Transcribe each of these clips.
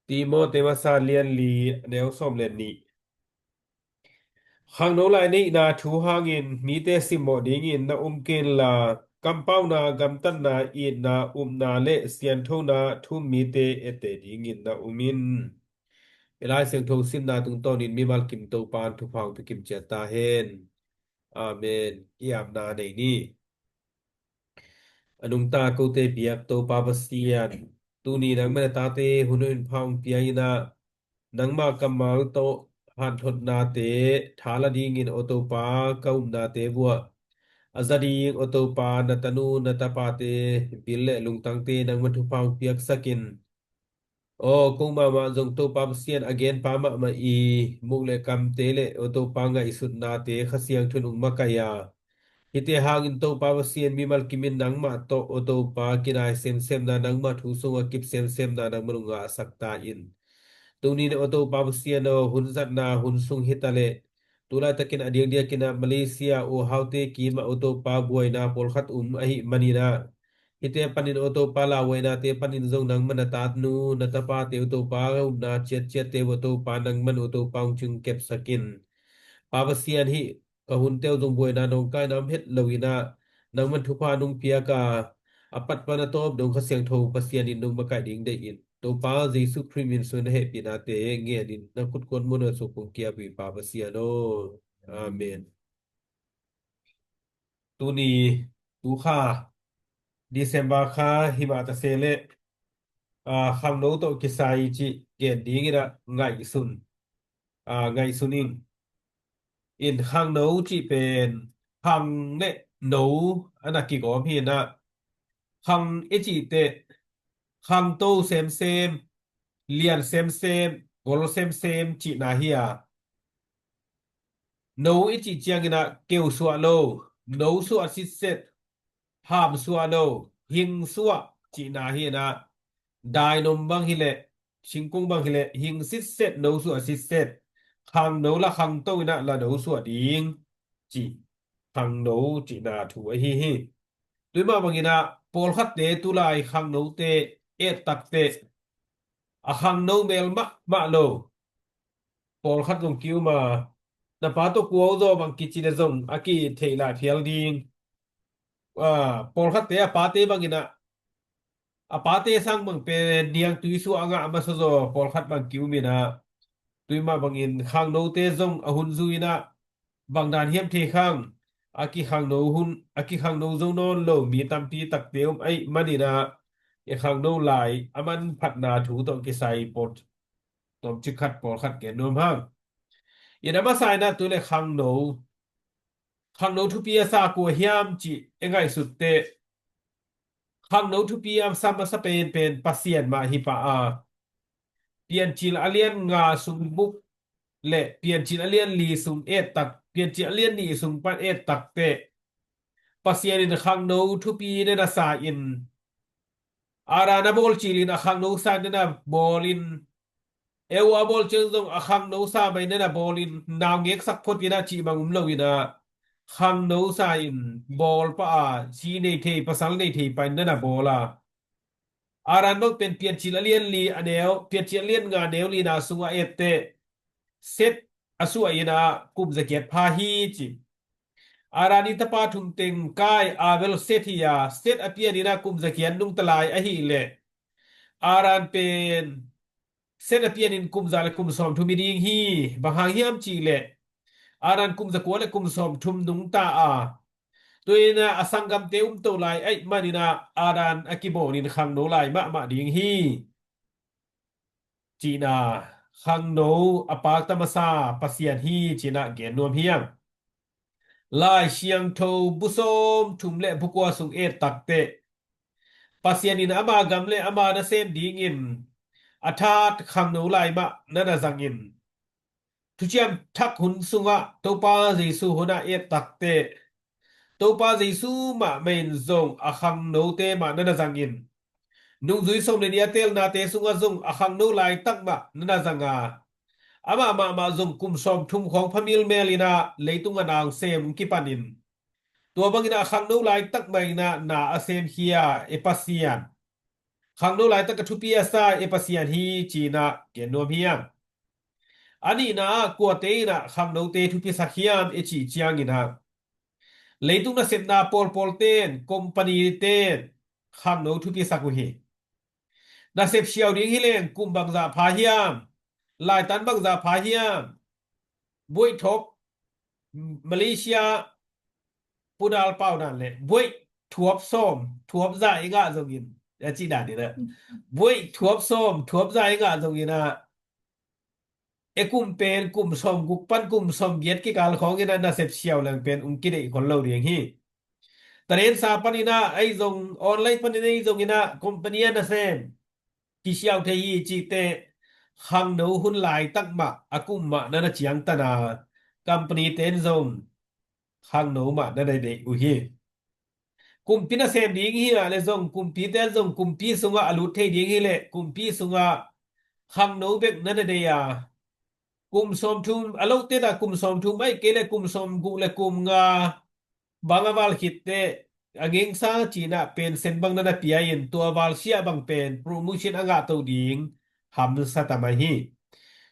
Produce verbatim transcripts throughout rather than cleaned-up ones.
Timoti masa lian li, a neu sawm le nih. Khangno lai neihna thu hangin mite simmawh dingin na um kei inla, kampauna, gamtatna, itna, upna le sianthona thu-um mite etteh dingin na um in. I Lai Siangtho simna tungtawnin mimal kim Topa'n thupha hong pia kim ciat ta hen. Amen. I apna nei ni. A nungta kote biak Topa Pasian, tuni nangman na tate hun in pha hong pia in ah, nangma kammal tawh hanthotnate thala dingin aw Topa, ka upnate vuah a za ding aw Topa, na tanu na tapate bil le lungtangte nangman thupha hong piaksak in. Aw, ko mahmah zong Topa Pasian, a genpa mahmah i muk le kamte le aw Topa, ngaihsutnate Kha Siangtho in hong makaih a, hihte hangin Topa Pasian, mimal kimin nangmah tawh aw Topa, kinai semsemna, nangmah thu sungah kip semsemna nangman hong ngahsak ta in. Tuni-in aw Topa Pasian aw, hun zatna hun sung hi ta leh, tu laitakin a diakdiakin ah Malaysia uhaute kim ah aw Topa, buaina pawlkhat um ahih manin ah, hihte panin aw Topa, lauhuainate panin zong nangman na tanu na tapate aw Topa, upna ciatciatte uh aw Topa, nangman aw Topa hong cingkepsak in. Pa Pasian, hih ka hunte uh zong buaina nawngkaina om het lo in ah, nangman thupha nong piak a, a pat pan a tawp dong Kha Siangtho Pasian in nong makaih ding deih in, Topa Jesu Khrih min suang na hehpihnate ngenin na khut kuan muan a suk kong kiap uh hi, Pa Pasian aw. Amen. Tuni, tu kha, December kha hi mah ta se leh, ah, khangno tawh kisai cih gen dingin ah ngaihsun, ah, ngaihsun ing. In khangno cih pen khang le no a na kigawm hi in ah, khang i cih teh khangto semsem, lian semsem, gol semsem cihna hi a, no i cih ciangin ah keu suah lo, no suah sitset, ham suah lo, hing suah cihna hi in ah, dainom bang hi leh, singkung bang hi leh, hing sitset, no suah sitset, khangno la khangto in ah la no suah ding cih, khangno cihna thu ahi hi. Tua mah bangin ah pawlkhatte tulai khangnote et tak teh, a khangno mel mahmah lo pawlkhat zong ki-um a, na pa tawh kua uh zaw bang kici leh zong a kitheih lai phial ding. Ah, pawlkhatte a pate bangin ah, a pate sang bang pen niangtui suah a ngah masa zaw pawlkhat bang ki-um in ah, tua mah bangin khangnote zong a hun zui in ah, bang dan hiam thei khang, a kikhangno hun, a kikhangno zo nawn lo mi tampi takte um ahih manin ah, i khangno lai a manphatna thu tawh kisai pawt tawmcik khat pawlkhat gen nuam hang. In a masa in ah tu leh khangno, khangno thupi a sa kua hiam cih i ngaihsut teh, khangno thupi a sa masa penpen Pasian mah hi pah a, Piancil a lian nga sung buk le Piancil a lian li sung et tak, Piancil a lian nih sung pan et tak teh, Pasian in khangno thupi na na sa in, Adam a bawl cilin a khangno sa na na bawl in, Eva a bawl ciang zong a khangno sa mai na na bawl in, naungeksak phot in ah cih bang um lo in ah, khangno sa in bawl pah a, zi nei thei, pasal nei thei pah in na na bawl a. Adam bang pen Piancil a lian li a neu, Piancil a lian nga neu lina sungah et teh, Seth a suah in ah kum zagiat pha hi ci. Adam i tapa thum teng Kain, Abel, Seth hi a, Seth a pian in ah kum zagiat nungta lai ahih leh, Adam pen Seth a pian in kum za le kum sawmthum hi ding hi. Bang hang hiam cih leh, Adam kum zakua le kum sawmthum nungta a, tua in ah a sanggamte um to lai ahih manin ah Adam a kibawl in khangno lai mahmah ding hi. Cihna, khangno a pakta masa Pasian hi cihna gen nuam hi hang. Lai Siangtho bu sawmthum le bu kua sung et tak teh, Pasian in ama gam le ama nasem dingin a that khangno lai mah na na zang in. Thuciam Thak hun sungah Topa Jesu hun ah et tak teh, Topa Jesu mahmah in zong a khangnote mah na na zang in. Nungzui sawm le nih a teelnate sungah zong a khangno laitak mah na na zang a, amah mahmah zong kum sawmthum khawng pha milmel in ah leitung a na hong sem hong kipan in. Tua bangin ah a khangno laitak mah in ah na a semkhia i Pasian, Khangno laitak a thupi a sa i Pasian hi ci-in ah gen nuam hiam? A nihna ah kuate in ah khangnote thupisak hiam i cih ciangin ah, leitung nasepna pawlpawlte'n, company-te'n khangno thupisak uh hi. Nasep siau ding hi leng kum bangzah pha hiam? Laitan bangzah pha hiam? Buaih thuap, Malaysia Pu Dal Pau dan le buaih thuap sawm, thuap za i ngah zongin, a cih dan in ah, buaih thuap sawm, thuap za i ngah zongin ah, e kum pen kum sawmguk pan kum sawmgiat kikal khawngin ah nasep siau leng pen ung kideih khol lo ding hi. Talent sa panin ah ahi zong, online panin ahi zongin ah company a nasem kisiau thei hi cih teh, khangno hun laitak mah, a kum mah na na ciangtan a, company-te'n zong khangno mah na na deih uh hi. Kumpi nasem ding hi a le zong, kumpite'n zong kumpi sungah a lut thei ding hi leh kumpi sungah khangno bek na na deih a, kum sawmthum, a lote'n ah kum sawmthum, ahih kei leh kum sawmguk le kum nga bang a val khit teh, a ngengsa ci-in ah pension bang na na pia in, tua val siah bang pen promotion a ngah to ding hamsa ta mai hi.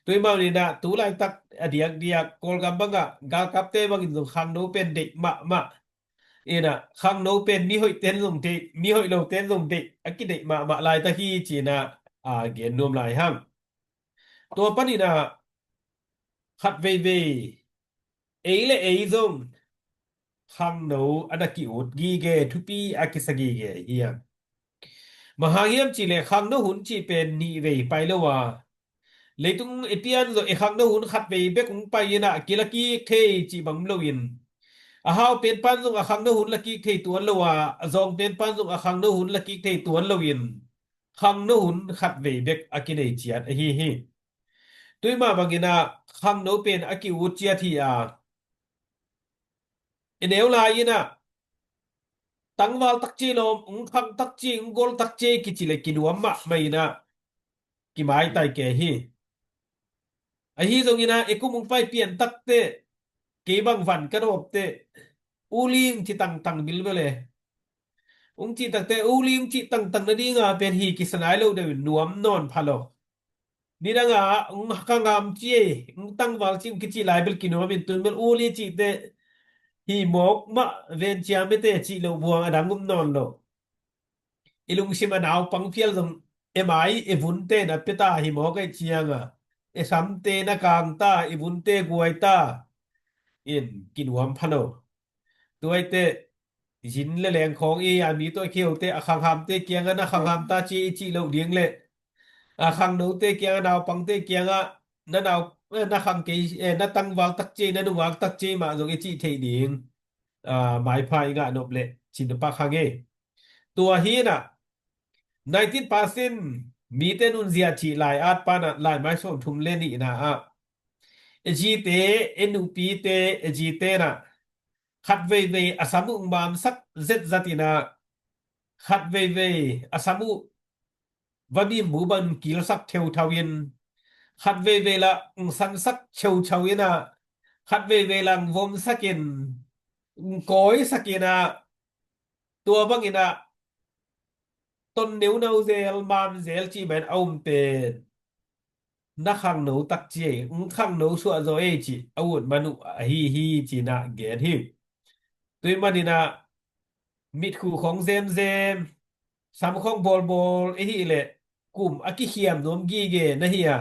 Tua ahih manin ah tu laitak a diakdiak Kawlgam bang ah galkapte bangin zong khangno pen deih mahmah in ah, khangno pen mihoihten zong deih, mihoih loten zong deih, a kideih mahmah laitak hi ci-in ah, a, gen nuam lai hang. Tua panin ah khat veivei, ei le ei zong khangno a na ki-ut gige, thupi a kisa gige hi hang. Bang hang hiam cih leh khangno hun cih pen nih vei pai lo a, leitung i pian zawh i khangno hun khat vei bek ung pai in ah kila kik thei cih bang om loin, a hau pen pan zong a khangno hun la kik thei tuan lo a, a zawng pen pan zong a khangno hun la kik thei tuan loin, khangno hun khat vei bek a kinei ciat ahi hi. Tua ahih mah bangin ah khangno pen a ki-ut ciat hi a, i neu lai in ah tangval takci lawm, ung khang takci, ung gol takci kici le kinuam mahmah in ah kimaitai kei hi. Ahi zongin ah e kum ung pai pian tak teh, kei bang van ka dawp teh, uli ung ci tangtang bilbel e. Ung cih tak teh, uli ung cih tangtang nading a pen hi kisa nai lo deuh in nuam nawn pha lo. Nidang a ung khangham ci, ung tangval ci, ung kici lai bel kinuam in, tun bel uli cih teh hi mawk mah, ven ciam e teh cih lo buang a dang um nawn lo. I lungsim a naupang phial zong e mai, e vunte na pia ta hi mawk ahih ciang a, e samte na kang ta, e vunte guai ta in kinuam pha lo. Tua ahih teh zin le leng khawng i a mi tawh i kheu teh a khanghamte kiangah na khangham ta ci i cih loh ding le, a khangnote kiangah, naupangte kiangah na nau, eh, na khang kei, eh, na tangval takci, na nungak takci mah zong i cih theih ding, ah, maipha i ngah nop leh cin pak hang e. Tua hi in ah, nineteen percent mite nunzia cih lai at pan ah, laimai sawmthum le nihna ah, e zite, e nupite, e zite in ah khat veivei a sam uh mamsak zetzat in ah, khat veivei a sam uh va mimbu bang kilsak theuthau in, khat veivei lah ung sansak theuthau in ah, khat veivei lah ung vomsak in, ung kawisak in ah, tua bang in ah ton neunau zel, mam zel cih bang in a um pen na khangno takci ei, ung khangno suah zaw ei cih a ut man uh ahi hi ci-in ah gen hi. Tua ahih manin ah mitkhu khawng zemzem, sam khawng bawlbawl i hih leh kum a kikhiam nuam gige na hi a,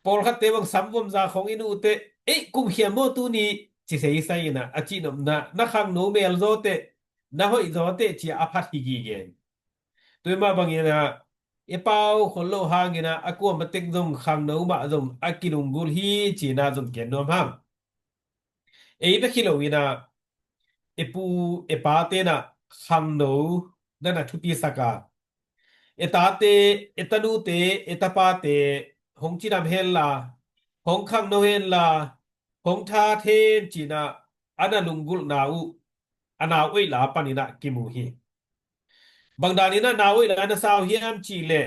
pawlkhatte bang sam vomza khawng i nuh teh, "Ei, kum khiam maw tuni?" ci seisai in ah, a cihnopna, "Na khangno mel zaw teh, na hoih zaw teh," ci-a a phat hi gige. Tua ahih mah bangin ah i pau khol loh hangin ah a kuamah tek zong khangno mah zong a kilunggulh hi ci-in ah zong gen nuam hang. Ei bek hi lo in ah, e pu, e pate in ah khangno na na thupisak a, e tate, e tanute, e tapate hong cidam hen la, hong khangno hen la, hong that hen ci-in ah a na lunggulhna uh a nau oih la panin ah kimu hi. Bang danin ah nau oih la na sa uh hiam cih leh,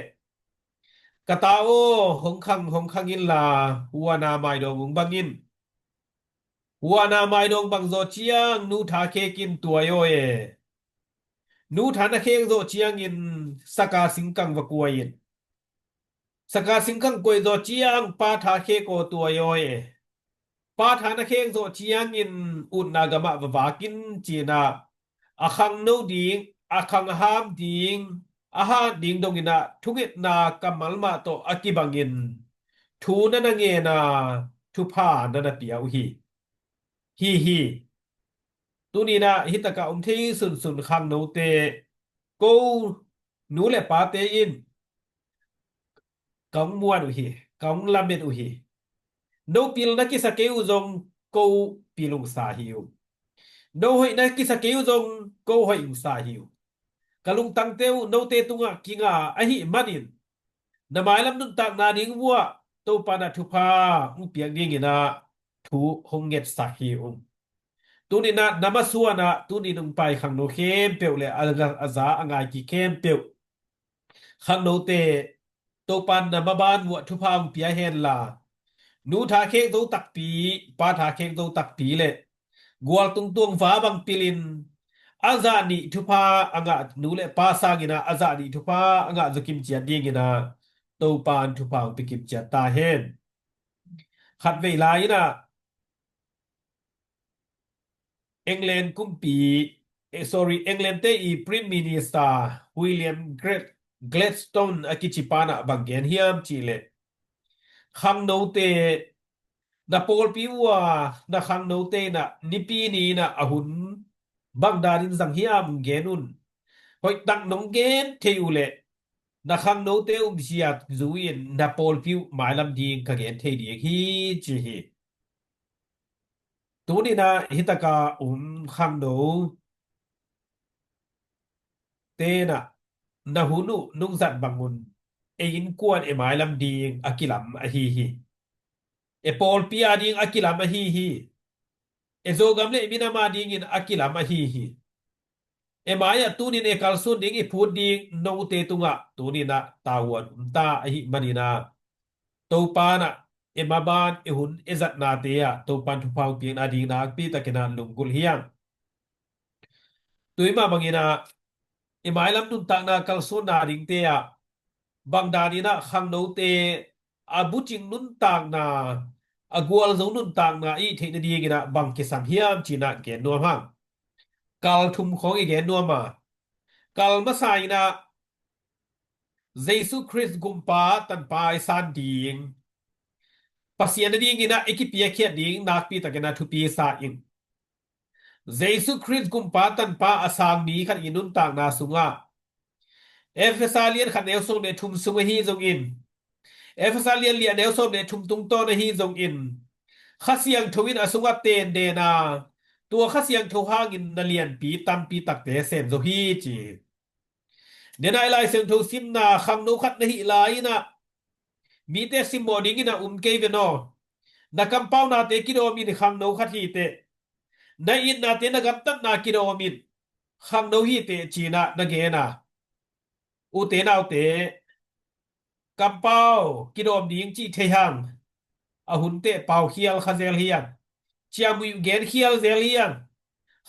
"Ka ta aw, hong khang, hong khang in la, huana maidawng ung bang in. Huana maidawng bang zaw ciang nu tha khek in tuai aw e. Nu tha na khek zawh ciangin saka singkang va kuai in. Saka singkang kuai zawh ciang pa tha khek aw tuai aw e. Pa tha na khek zawh ciangin utna gamah va vak in ci-in ah a khangno ding, a khangham ding, a hat ding dongin ah thungetna kammal mah tawh a kibangin thu na na ngen a, thupha na na pia uh hi. Hi hi. Tuni-in ah hi takah om thei sunsun khangnote, ko nu le pate in ka hong muan uh hi, ka hong lamet uh hi. No pil na kisa kei uh zong ko pil ung sa hi uh. No hoih na kisa kei uh zong ko hoih ung sa hi uh. Ka lungtangte uh note tungah kinga ahih manin na mailam nuntakna ding vuah Topa in ah thupha hong piak dingin ah thu hong ngetsak hi ung. Tuni-in ah na masuan ah tuni-in hong pai khangno khempeuh le a, a za a ngai kik khempeuh khangnote, Topa in na maban vuah thupha hong pia hen la, nu tha khek zo takpi, pa tha khek zo takpi le gual tungtuang va bang pilin a zah nih thupha a ngah nu le pa sangin ah a zah nih thupha a ngah zaw kimciat dingin ah Topa in thupha hong pia kimciat ta hen. Khatvei lai-in ah England kumpi, eh, sorry, England te i Prime Minister William Gre-, Gladstone a kici pa in ah bang gen hiam cih leh, khangnote, na pawlpi uh a na khangnote in ah nipi ni-in ah a hun bang danin zang hiam gen un. Hoihtak nong gen thei uh leh na khangnote umzia zui-in na pawlpi uh mailam ding ka gen thei ding hi ci hi. Tuni-in ah hi takah om khangno te in ah na hun uh nong zat bang un, e innkuan e mailam ding a kilam ahi hi. E pawlpi a ding a kilam ahi hi. E Zogam le minam a dingin a kilam ahi hi. E mai-ah tuni-in e kalsuan ding i phut ding note tungah tuni-in ah tavuan om ta ahih manin ah Topa in ah e maban e hun e zatnate ah Topa in thupha hong piakna ding nakpi takin ah lunggulh hi hang. Tua mah bangin ah i mailam nuntakna kalsuanna dingte ah bang danin ah khangnote a bucing nuntakna, a gualzo nuntakna i theih nadingin ah bang kisam hiam ci-in ah gen nuam hang. Kal thum khawng i gen nuam a, kal masa-in ah Jesu Khrist gumpa tanpa i san ding, Pasian nadingin ah i kipiakkhiat ding nakpi takin ah thupi sa ing. Jesu Khrist gumpa tanpa a sang mi khat i nuntakna sungah Efesa lian khat neu sawm le thum sung ahi zongin, Efesa lian li a neu sawm le thum tungtawn ahi zongin, Kha Siangtho in a sungah tenden a, tua Kha Siangtho hangin na lianpi tampi takte sem zo hi ci. Denai Lai Siangtho simna khangno khat na hih lai-in ah mite simmawh dingin ah um kei ve naw. Na kampaunate kidawm in khangno khat hi teh. Na itnate na gamtatna kidawm in khangno hi teh ci-in ah na gen a. Ute naute, kampau kidawm ding cih thei hang. A hun teh pau khial kha zel hi hang. Ciamnuih gen khial zel hi hang.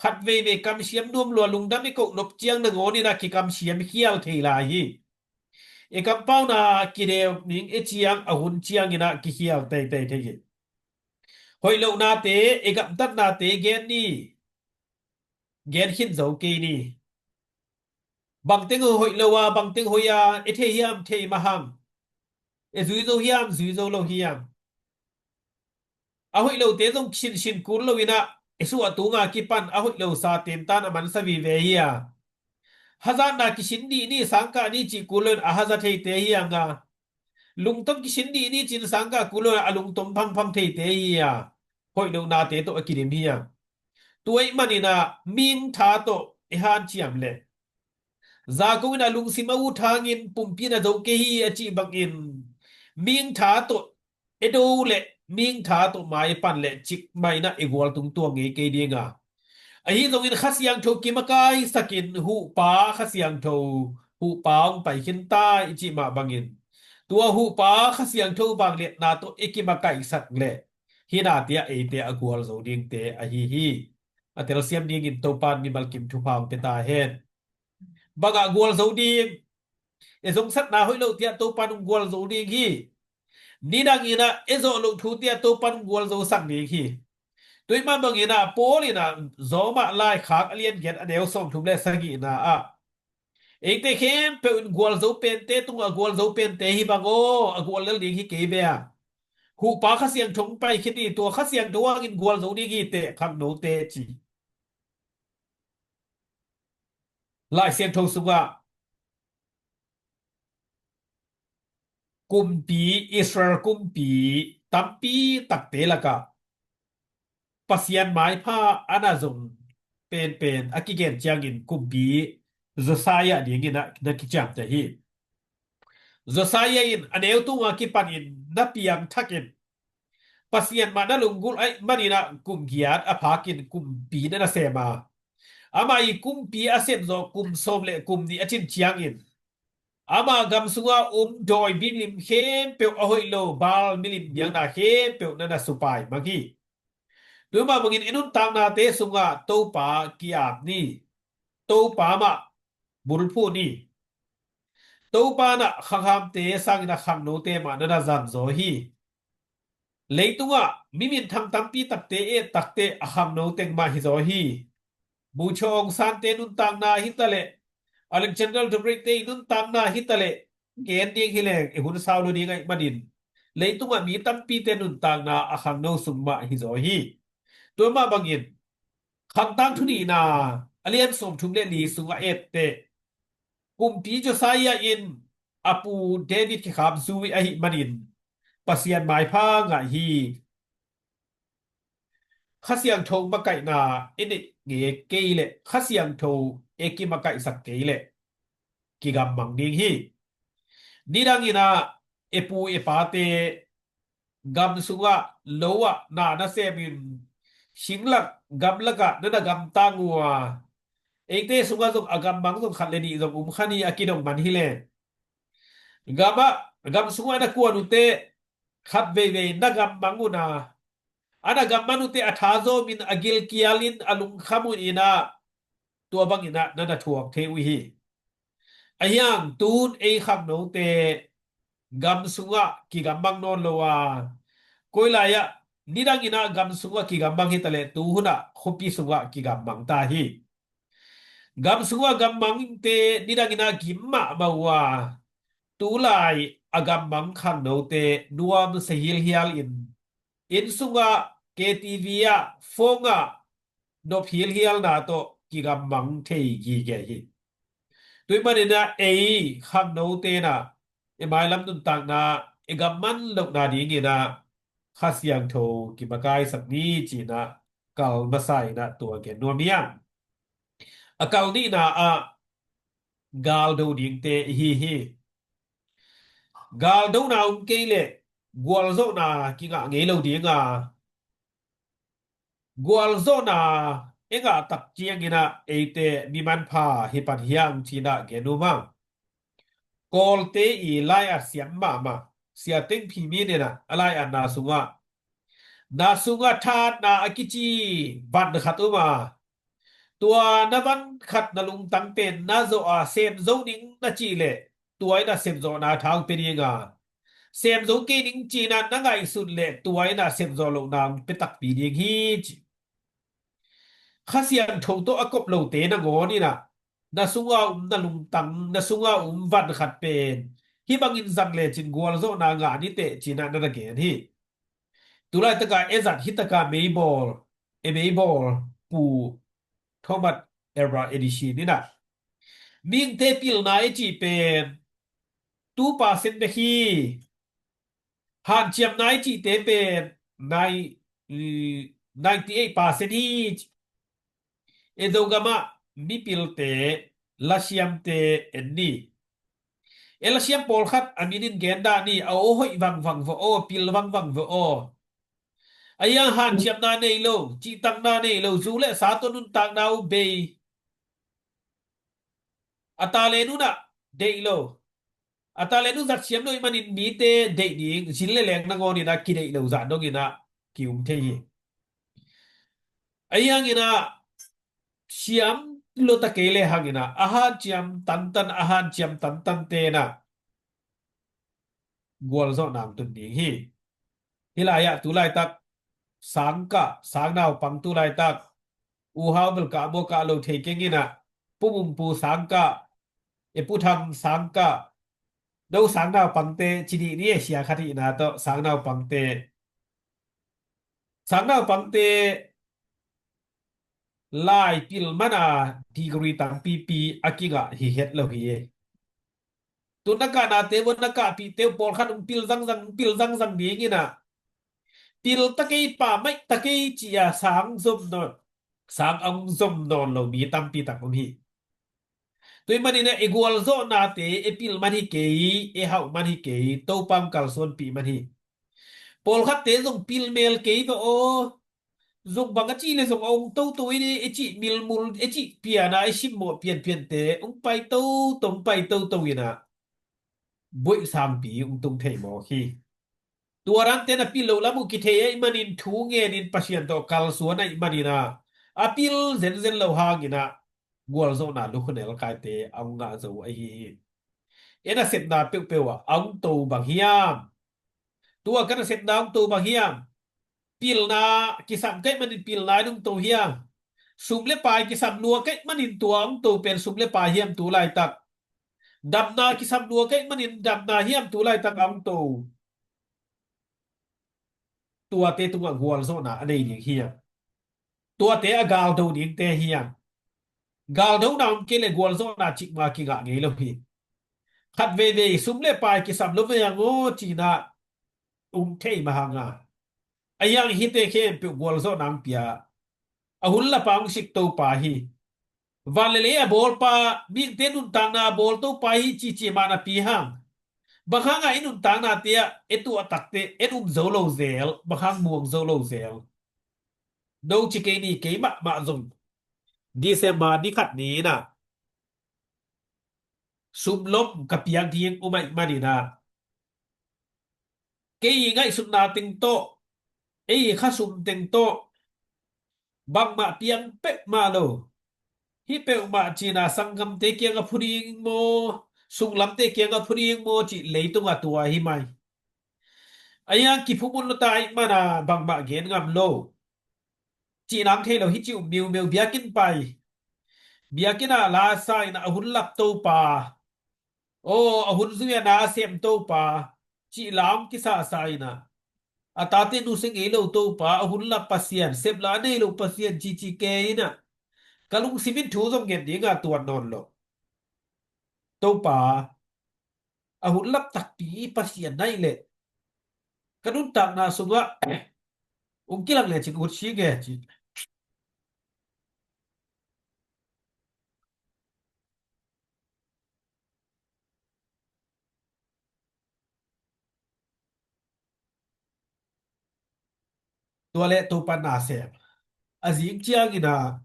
Khat veivei kamsiam nuam lua lungdam i koh nop ciang nangawn in ah kikamsiam khial thei lai hi. I kampauna kidawm ding i ciang a hun ciangin ah kikhial teitei thei hi. Hoih lohnate, i gamtatnate gen ni. Gen khin zo kei ni. Bangteng hoih lo a, bangteng hoih a, e thei hiam, thei mah hang. E zui zo hiam, zui zo lo hiam. A hoih lote zong sinsin kul lo in ah, e suah tunga kipan a hoih lo sa tentan a mansa vive hi a. Hazatna kisin dih ni, sangkah ni cih kul lo in a haza theite hi hang a. Lungtom kisin dih ni cin sangkah kul lo in a lungtom phangphang theite hi a. Hoih lohnate tawh a kidim hi a. Tua ahih manin ah mingtha tawh e hanciam leh Jakob in a lungsim a ut hangin pumpi in a zo kei hi a cih bangin mingtha tawh e do leh mingtha tawh mai pan leh cikmah in ah i gual tung tuang ngei kei ding a. Ahi zongin Kha Siangtho kimakaisakin huhpa Kha Siangtho huhpa hong pai khin ta i cih mah bangin tua huhpa Kha Siangtho vangliatna tawh i kimakaisak leh hih nate ah eite a gualzo dingte ahi hi. A telsiam dingin Topa in mimal kim thupha hong pia ta hen. bangah gualzo ding? E zongsatna hoih lo tiah Topan hong gualzo ding hi. Nidang inah e zawh loh thu tiah Topan hong gualzosak ding hi. Tua ahih mah bangin ah Paul inah Roma laikhak a lian giat a neu sawmthum le sagihna ah eite khempeuh in gualzo pente tungah gualzo pente hi bang aw, a gual lel ding hi kei ve a. Huhpa Kha Siangtho hong paikhia ni, tua Kha Siangtho hangin gualzo ding hi teh khangnote ci. Lai Siangtho sungah kumpi, Israel kumpi tampi takte lakah Pasian maipha a na zong penpen a kigen ciangin kumpi Josiah dingin a na kiciamteh hi. Josiah in a neu tunga kipanin na piangthakin Pasian mah na lunggulh ahih manin ah kum giat a phakin kumpi na na sem a, amah i kumpi a sepzawh kum sawm le kum nih a cin ciangin ama gam sunga um dawi milim khempeuh, a hoih lo Baal milim biakna khempeuh na na supai mang hi. Tua mah bangin i nuntaknate sungah Topa ki-ap ni. Topa mah bulphuh ni. Topa in ah khanghamte sangin ah khangnote mah na na zanzaw hi. Leitungah mi minthang tampi takte, eh, takte a khangno teng mah hizaw hi. Bogyoke Aung San te nuntakna hi taleh, Alexander the Great te i nuntakna hi taleh, gen ding hi leng i hun sau lo ding ahih manin leitungah mi tampite nuntakna a khangno sung mah hizaw hi. Tua mah bangin Khangtang Thu Nihna a lian sawmthum le li sungah etteh kumpi Josiah in a pu David kikhap zui ahih manin Pasian maipha ngah hi. Kha Siangtho makaihna i neih ngei kei leh, Kha Siangtho e kimakaihsak kei leh kigammang ding hi. Nidang inah e pu e pate gam sungah lo ah na na semin singlak gamlakah na na gamtang uh a, eite sungah zong a gammang zong khat le nih zong um kha ni a kidong man hi leh. Gamah, gam sungah na kuan uh teh khat veivei na gammang uh a, a na gammang uh teh a tha zawmin a gilkialin a lungkham uh inah tua bangin ah na na thuak thei uh hi. Ahi hang tuhun ei khangnote gam sungah kigammang nawn lo a, koi lai-ah nidang inah gam sungah kigammang hi taleh tuhun ah khuapi sungah kigammang ta hi. Gam sungah gammangte nidang inah gim mahmah uh a, tulai a gammang khangnote nuamsa hilhial in inn sungah, K T V ah, phone ah nop hilhialna tawh kigammang thei gige hi. Tua ahih manin ah ei khangnote in ah i mailam nuntakna i gamman lohna dingin ah Kha Siangtho kimakaisak ni ci-in ah kal masa in ah tua gen nuam hi hang. A kal nihna ah galdo dingte i hi hi. Galdona um kei leh gualzawhna kingah ngei lo ding a, gualzawhna e ngah tak ciangin ah eite mi manpha hi pan hi hang ci-in ah gen nuam hang. Kawlte i lai-at siam mahmah Sia Teng Phi Min in ah a lai-atna sungah, na sungah thahatna a kici van khat um a, tua na van khat na lungtang pen na zawh a sem zo ning na cih leh tua in ah sepzawhna tha hong pia ding a, sem zo kei ning ci-in ah na ngaihsut leh tua in ah sepzawh lohna hong pia takpi ding hi ci. Kha Siangtho tawh a kop lote nangawn in ah na sunga um na lungtang, na sunga um van khat pen hih bangin zang lecin gualzawhna ngah ni teh ci-in ah na na gen hi. Tulaitak a e zat hi tak a meibawl, e meibawl Pu Thomas Alva Edison in ah mihingte pilna i cih pen two percent bek hi. Hanciamna i cihte pen nai-, ninety eight percent hi. E Zogam ah mipilte, lasiamte en ni. E lasiam pawlkhat a min in gen dah ni, a aw hoih vangvang vawh aw, pil vangvang vawh aw. A hiang hanciamna nei lo, cihtakna nei lo, zu le sa tawh nuntakna uh bei. A talent uh na deih lo. A talent uh zat siam lo ahih manin mite deih ding, zin le leng nangawn in ah kideih lo zah dongin ah ki-um thei hi. Ahi hangin ah siam lo ta kei le hang in ah, a hanciam tantan, a hanciam tantan te in ah gualzawhna hong tun ding hi. Hih lai-ah tu laitak sangkah, sangnaupang tu laitak uhau bel kah maw kah lo thei keng in ah, Pu Mungpu sangkah, e Pu Thang sangkah, no sangnaupangte ci dih ni, e, sia khat hihna tawh sangnaupangte. Sangnaupangte lai pil mana degree tampipi a kingah hi het lo hi. Tu na kahnate uh, na kahpihte uh pawlkhat hong pil zangzang, hong pil zangzang ding in ah, pil ta kei, pammaih ta kei ci-a sang zom nawn, sang a hong zom nawn lo mi tampi tak om hi. Tua ahih manin ah i gualzawhnate i pil man hi kei, i hauh man hi kei, Topa hong kalsuanpih man hi. Pawlkhatte zong pil mel kei va aw. Zong bang a cih le zong a ong toto in, i cih milmul, i cih piana i simmawh pianpiante ong pai toto, ong pai toto in ah buaih sangpi ong tung thei mawk hi. Tua dante na pil loh lam uh kithei ahih manin thu ngenin Pasian tawh kalsuan ahih manin ah a pil zenzen lo hangin ah gualzawhna lukhu nelkaite a ong ngah zo ahi hi. E nasepna peuhpeuh ah a ong to bang hiam? Tua ka nasepna ong to bang hiam? Pilna kisam ka hih manin pilna in ong to hiam? Sum le pai kisam lua ka hih manin tua ong to pen sum le pai hiam tu laitak? Damna kisam lua ka hih manin damna hiam tu laitak a ong to? Tuate tungah gualzawhna a nei ding hiam? Tuate a galdo dingte hiam? Galdo na om kei le gualzawhna cikmah kingah ngei lo hi. Khat veivei sum le pai kisam lo vei ang aw ci-in ah um thei mah hang a, a hiang hite khempeuh gualzawhna ang pia, a hun lapa ang sik Topa hi. Van le lei a bawlpa, mihingte nuntakna a bawl Topa hi cici mah napi hang, bang hanga i nuntaknate ah e tuah takte en um zo lo zel, bang hang muang zo lo zel? No ci kei ni, kei mahmah zong December ni khat ni-in ah sumlom ka piak ding um ahih manin ah, kei ngaihsutna teng tawh, ei khasum teng tawh bangmah piang peuhmah lo. Hih peuhmah ci-in ah sanggamte kiangah phu ding maw, sunglamte kiangah phu ding maw cih leitungah tua hi mai. A hiang kiphu mun lo ta ahih mana bangmah gen ngam lo. Cih nang thei lo, hih ci uh miumeu, biakinn pai, biakinn ah la sa-in ah a hun lap Topa, aw, a hun zui-a na a sem Topa cih la hong kisasa-in ah, a tate nusia ngei lo Topa, a hun lap Pasian, sep la a nei lo Pasian cici kei-in ah, ka lungsim in thu zong nget dingah tuat nawn lo. Topa, a hun lap takpi Pasian na hih leh ka nuntakna sungah ong kilang le cin ut si nge ci. Tua le Topa na sem a zing ciangin ah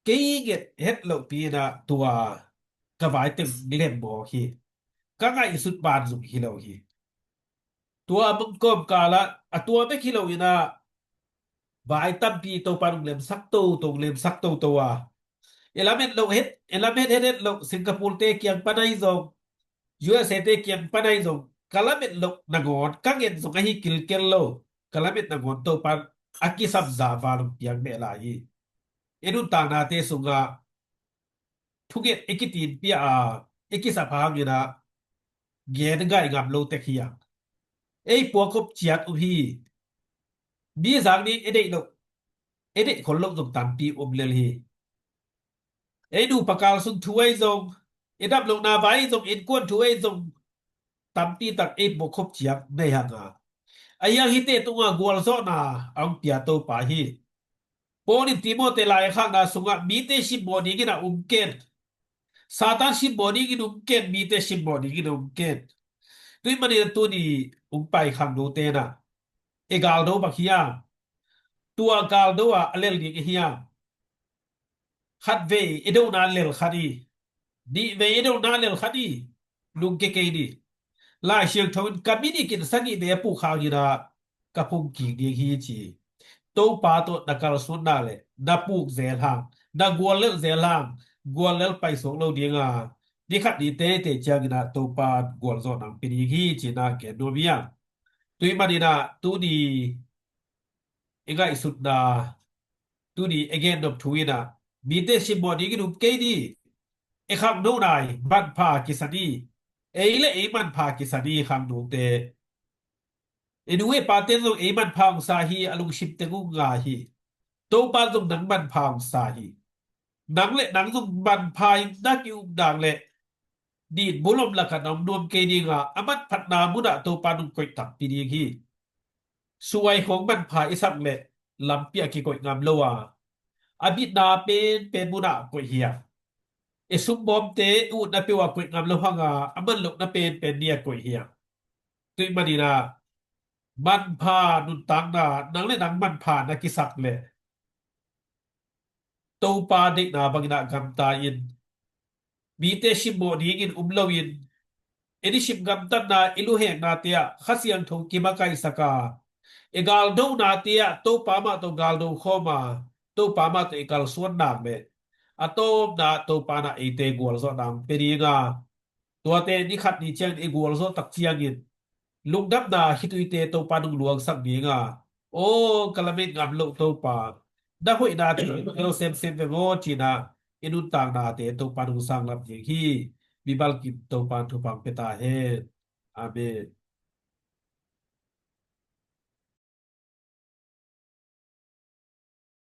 kei nget het lohpi-in ah tua ka vai teng lem mawk hi. Ka ngaihsut ban zong hi lo hi. Tua mangkawm kalah a tua bek hi lo-in ah vai tampi Topa in ong lemsak toto, ong lemsak toto a, i lamet loh het, i lam het het het loh Singapore te kiang pan ahi zong, U S A te kiang pan ahi zong, ka lamet loh nangawn ka nget zong ahi kilkel lo. Ka lamet nangawn Topa in a kisam zah val ong piak beh lai hi. I nuntaknate sungah thunget i kitinpih a, i kisap hangin ah gen ngai ngam lo tek hi a, ei puakkhop ciat um hi. Mi zang ding i deih loh, i deih khol loh zong tampi um lel hi. Ei nupa kal sung thu ahi zong, i dam lohna vai ahi zong, innkuan thu ahi zong, tampi tak ei puakkhop ciat nei hang a, a hiang hihte tungah gualzawhna a ong pia Topa hi. Paul in Timothy lai a khakna sungah mite simmawh dingin a um ken. Satan simmawh dingin um ken, mite simmawh dingin a um ken. Tua ahih manin tuni ong pai khangnote in ah i galdo bang hiam? Tua galdo ah a lel ding i hiam? Khat vei i dona lel kha ni. Nih vei i dona lel kha ni. Lungkia kei ni. Lai Siangtho in ka min i kin sagih vei a puk hangin ah ka phungkik ding hi ci. Topa tawh na kalsuan nak leh na puk zel hang, Na guallelh zel hang, guallel paisuak lo dinga, ni khat ni teitei ciangin ah Topa gualzawh nang pia ding hi, ci-in ah gen nuam hi a. Tua ahih manin ah tuni i ngaihsutna, tuni i gen nop thu in ah, mite simmawh dingin um kei ni. I khangno nai, manpha kisa ni. Ei le ei manpha kisa ni, khangnote. I nu i pate zong ei manpha hong sa hi, a lungsim teng uh ngai hi. Topa zong nang manpha hong sa hi. Nang le nang zong manpha in na ki-um nak leh, nin bulom lakah na om nuam kei dinga, a manphatna munah Topa nong koih takpi ding hi. Suai khawng manpha i sak leh lampi ah kikoih ngam lo a, a bitna penpen munah koih hi a, i sumbawmte i utna peuh ah koih ngam lo hanga, a man lohna penpen ni ah koih hi a. Tua ahih manin ah manpha nuntakna, nang le nang manpha na kisak leh Topa deihna bangin ah gamta in, mite simmawh dingin um loin, i nisim gamtatna, i luheknate ah Kha Siangtho kimakaihsak a, i galdonate ah Topa mah tawh galdo khawm a, Topa mah tawh i kalsuan nak leh, a tawpna Topa in ah eite gualzawhna hong pia ding a, tuate ni khat ni ciangin i gualzawh tak ciangin, lungdamna khituite Topa nong luangsak ding a, aw ka lamet ngam loh Topa, na hoihnate tel semsem ve maw, ci-in ah i nuntaknate Topa nong sanglam ding hi. Mimal kim Topa in thupha hong pia ta hen. Amen.